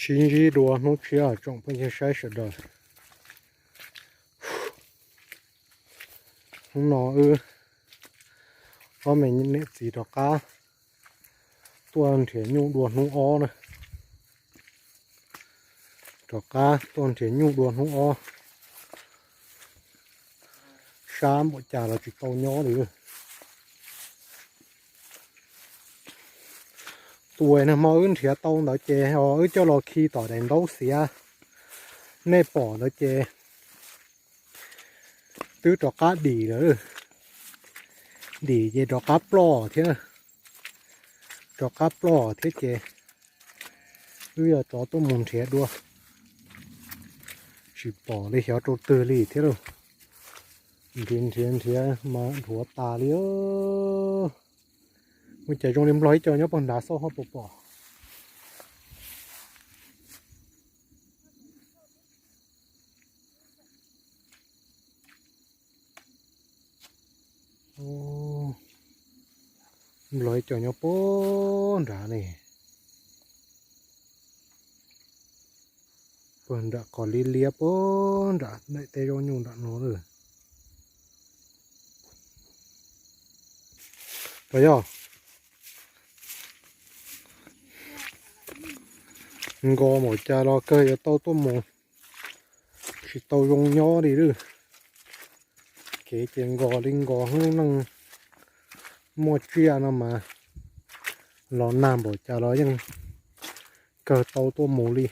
Sib ntsib dua hnub tshiab tsoom phooj ywg saib sawv daws. Hnub no wb ob me niam txiv rov qab tuaj nrhiav nyuj dua hnub ob na. Rov qab tuaj nrhiav nyuj dua hnub ob. Sab npaum cas los tsis tau nyob li. Tus nag hmo wb nrhiav tau ntawd ces wb coj los khi tom daim ntaub xiav. Nej pom ntawd ces twb rov qab dim lawm. Dim ces rov qab ploj thiab. Rov qab ploj thiab ces wb yog rov tuaj mus nrhiav dua. Tsis pom li xyov rau twg li thiab lauj. Nrhiav nrhiav nrhiav mas dhuav tas li. Ua cas zoo li nplog ib co nyob puag nrad xauj ho puas pom. Nplog ib co nyob puag nrad ne. Puag nram qos liab liab puag nram daim teb zaub nyuj nram no lawm. Puas yog? Nkos npaum cas los kawg yuav tau tuaj mus, tsis tau zoo nyob li lawm. Kev ces nkos li nkos, hnub neej muaj tsiaj no mas los nag npaum cas los yeej kawg tau tuaj mus li.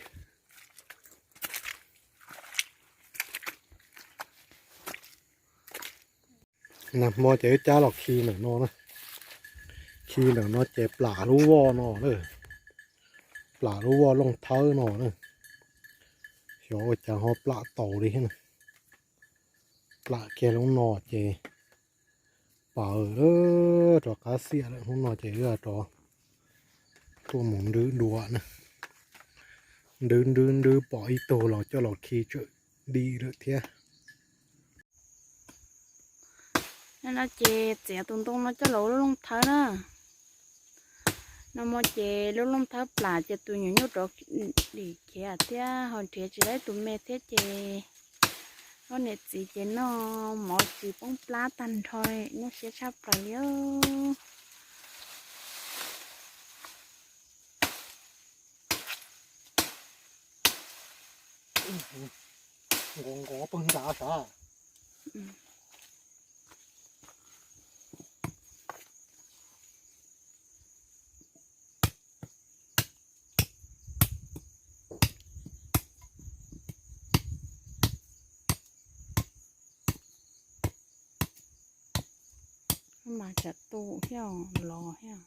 Nag hmo ces wb cab los khi ntawm no na. Khi ntawm no ces plam lub voj no na. Plam lub voj looj thawb no na. Xyov ua cas ho plam taus li thiab na. Plam kiag lub no ces paws lawm, rov qab xiam lawm. Hnub no ces wb rov tuaj mus nrwb dua na. Nrwb nrwb nrwb pom ib tug los coj los khi tsawm dim lawm thiab. No ces txiav tus ntoo no coj los ua lub looj thawb na. No mo ces lub looj thawb plam ces tus nyuam nyuj rov dim khiav thiab, ho nrhiav tsis tau tus me thiab ces ob niam txiv ces noj mov tsis poob plab tag nrho, noj siab tshaj plaws li. Nqos nqos pawg nrad sav. Mas tsam tu thiab los thiab.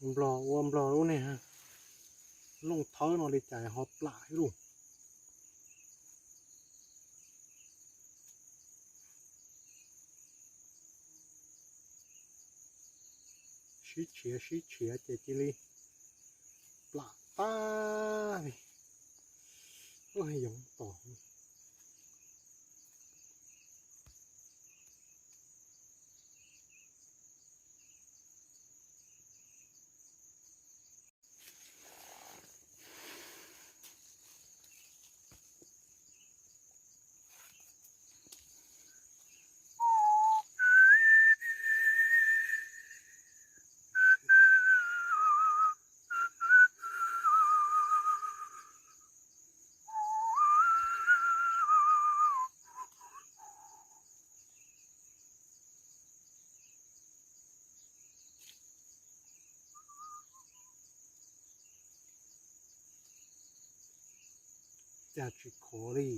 Nplog ua nplog lub ne, looj thawb no li cas ho plam ib lub. Sib tshiav sib tshiav ces cia li plam tag li. Ua yoov tos. Cas tsis khov li.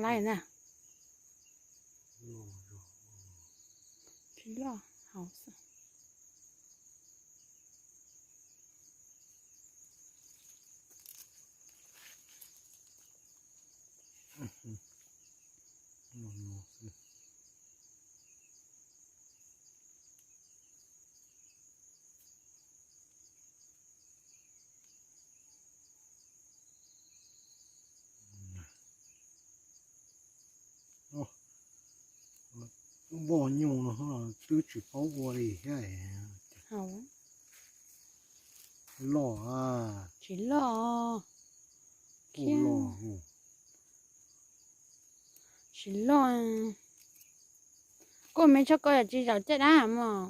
Laij na. Tsis loj hauv xwb. Voj nyuj no twb tsis paub ua li thiab. Loj, tsis loj, loj, tsis loj. Kuj me tshaj ko yog tsis zaum caj dab mog.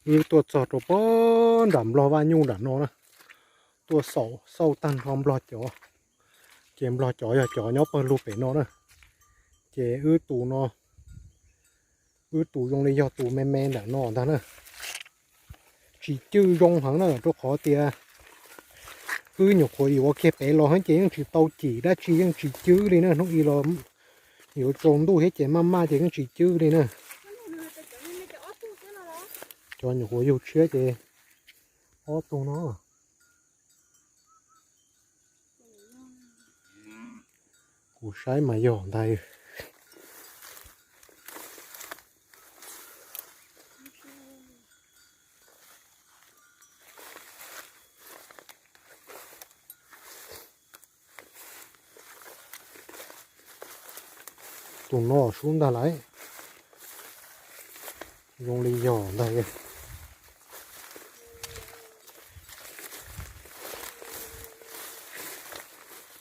Wb tuaj txog rau pem nram nplog Vaj Nyuj nram no na, tuaj xauj xauj tag nrho nplog cov, ces nplog cov yog cov nyob pawg lug pem no na, ces wb tus no, wb tus zoo li yog tus me me nram no ntag na. Tsis cwb zoo heev na, rau qhov tias wb nyuam qhuav yuav kiag pem los heev ces yeej tsis tau cim dab tsi, yeej tsis cwb li na. Hnub ib los yuav tsaus ntuj thiab ces maj maj ces yeej tsis cwb li na. Cov nyuam qhuav yug tshiab ces ob tug no. Kuv saib mas yog ntag. Tus no sub ntag lauj. Zoo li yog ntag.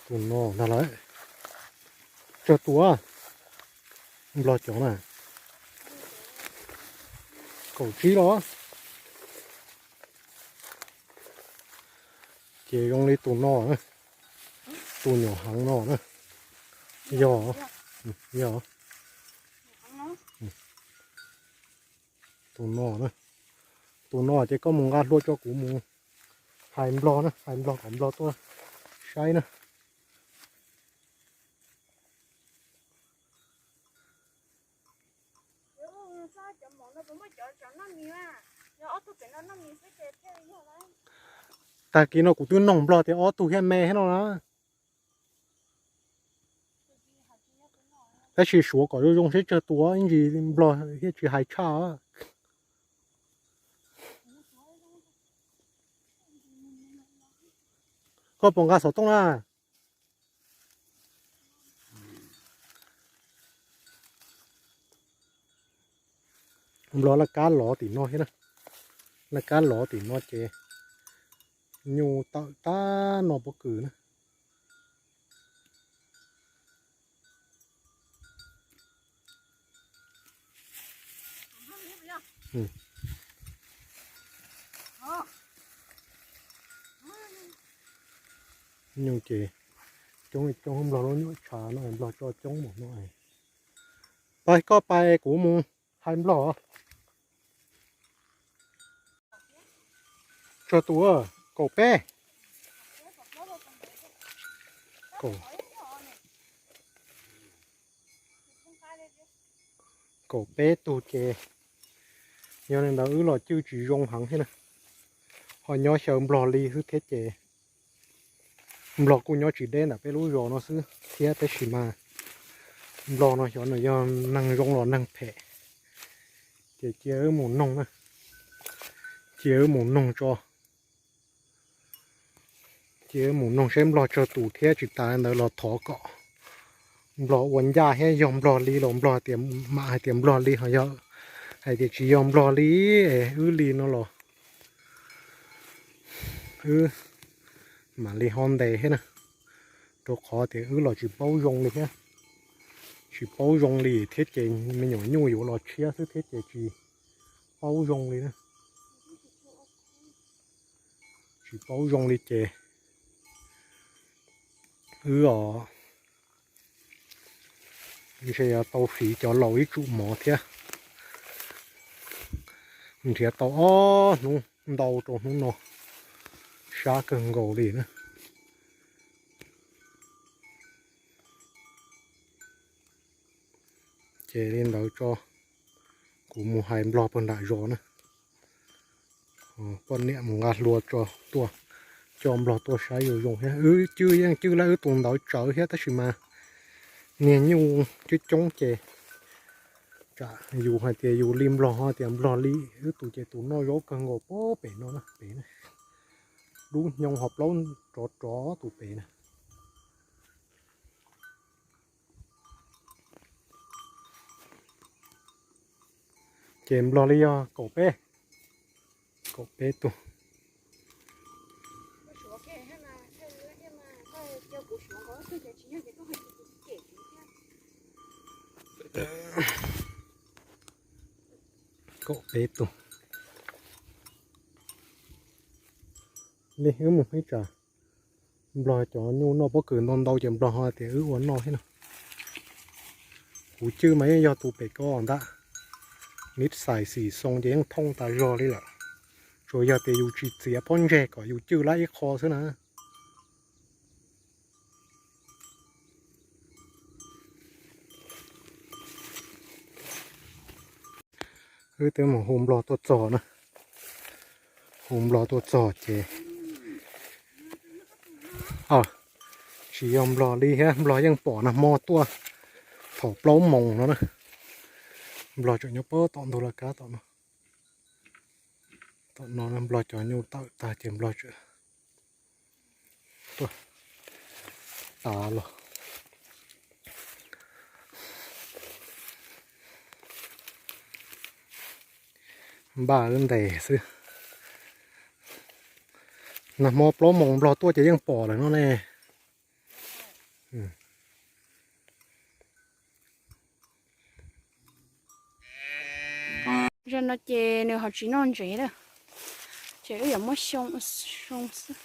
Tus no ntag lauj. Tsawg tus? Nplog cov na, kaum tsib los. Ces zoo li tus no na, tus nyuam heev no na. Yog, yog. Tus no na, tus no ces koj mus nqa hlua tso, kuv mus hais nplog na, hais nplog kom nplog tuaj saib na. Tag kis no kuv twb noog nplog tias ob tug thiab me thiab no na. Tab sis suav kom zoo zoo seb tsawg tus, ib ntsis nplog thiaj tsis hais tshaj. Koj puas nqa xov tooj na? Nplog laj kab lov tim no thiab na. Laj kab lov tim no ces nyuj tawm tag no pob kws na. Nyuj ces coob coob, nplog lub nyuam tshav no nplog tso coob mus no. Pais koj pais kuv mus hais nplog. Tsawg tus? Kaum peb. Kaum peb tug ces yog li ntawd wb los cwj tsis zoo heev thiab na. Ho nyob xyaw nplog li xwb thiab ces nplog kuj nyob tsis deb ntawm peb lub zos no xwb thiab, tab sis mas nplog no xyov nws yog neeg zoo los neeg phem. Ces cia wb mus noog na, cia wb mus noog tso. Cia wb mus noog seb nplog tsawg tus thiab tsis tas ntawd los thov kom nplog ua ncaj thiab, yog nplog li los nplog tias mam hais tias nplog li, ho yog hais tias tsis yog nplog li, wb li no los wb mam li ho ntes thiab na. Rau qhov tias wb los tsis paub zoo li thiab, tsis paub zoo li thiab ces me nyuam nyuj yuav los tshiab xwb thiab ces tsis paub zoo li na. Tsis paub zoo li ces wb os, ntshe yuav tau fiv cov laus ib tsum mov thiab. Nrhiav tau ob hnub ntau rau hnub no, sab kawg nkaus li na. Ces li ntawd tso, kuv mus hais Nplog puag nram zos na. Poj niam mus nqa hlua tso tuaj, coj Nplog tuaj saib zoo zoo thiab. Wb cwj yeej cwj lawm wb tus ntawd tsawv thiab tab sis mas niag nyuj coob coob ces tsam yus hais tias yus li Nplog ho tias Nplog li, wb tus ces tus noj zaub kawg nkaus pem no na, pem na. Dub hnyo ho plaub rov rov tus pem na. Ces Nplog li yog kaum peb, kaum peb tug. Kaum peb tug li. Wb mus ib tsam, Nplog cov nyuj noj pob kws ntau ntau ces Nplog ho tias wb ua noj thiab no. Kuv cwj mas yeej yog tus pem ko ntag, nib xais xim xoo ces yeej thooj tas zog li lawm. Tsuas yog tias yus tsis txiav pob ntseg kom yus cwj lab ib qho xwb na. Wb twb mus hu Nplog tuaj txog na, hu Nplog tuaj txog ces tsis yog Nplog li thiab, Nplog yeej pom nag hmo tuaj thaum plaub moos no na. Nplog tseem nyob puag tom ntug laj kab tom no, tom no Nplog cov nyuj tawm tag ces Nplog tseem tuaj tav los. Npaj wb ntes xwb. Nag hmo plaub moos Nplog tuaj ces yeej pom lawm no ne. Zaum no ces nws ho tsis noj ntsev lawm, ces wb yuav muab xyoo xyoo xwb.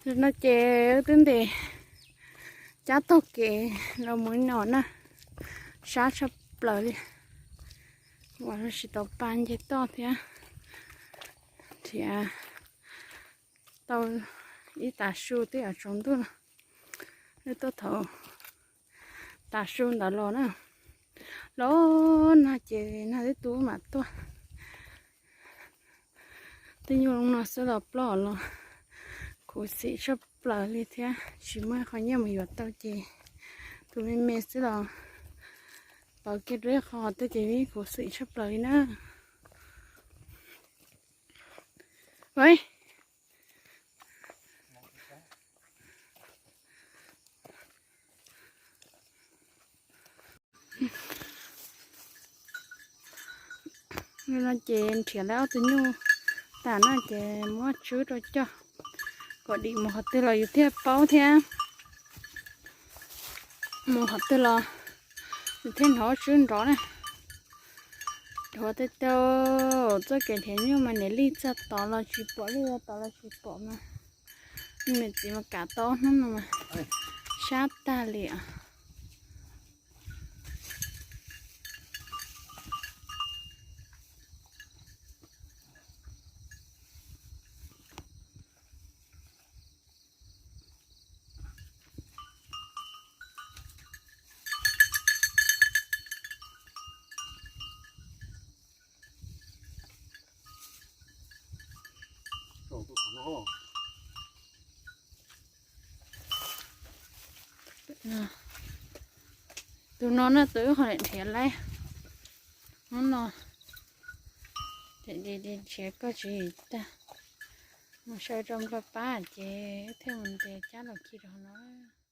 Zaum no ces wb twb ntes cab taug kev los mus no na, sab tshaj plaws li. Ua tsis tau pa nce toj thiab, nrhiav tau ib tas su twb yuav tsaus ntuj no. Wb tuaj thaum tas su ntawd los na, los nag ces nag twb tu mam tuaj. Tej nyuj no xwb los ploj los khuv xim tshaj plaws li thiab, tsis muaj qhov nyiaj mus yuav tau ces tus me me xwb los pauv kiag rau ib qho tej ces khuv xim tshaj plaws li na. No ces nrhiav tau ob tug nyuj tas no ces muab tswb rau coj kom dim mus qhov twg los yus thiaj paub thiab. Mus qhov twg los yus thiaj hnov tswb nrov na. Dhuav tej tau txoj kev nrhiav nyuj mas niam lij txog tod los tsis pom, lij txog tod los tsis pom mas niam txiv mas kav tau hnub no mas sab tag li os. Tus no na tus wb ho nrhiav laib hnub no, nrhiav koj tsis tag, mus saw rau nplog pab ces thiaj mus ntes cab los khi rau hauv no.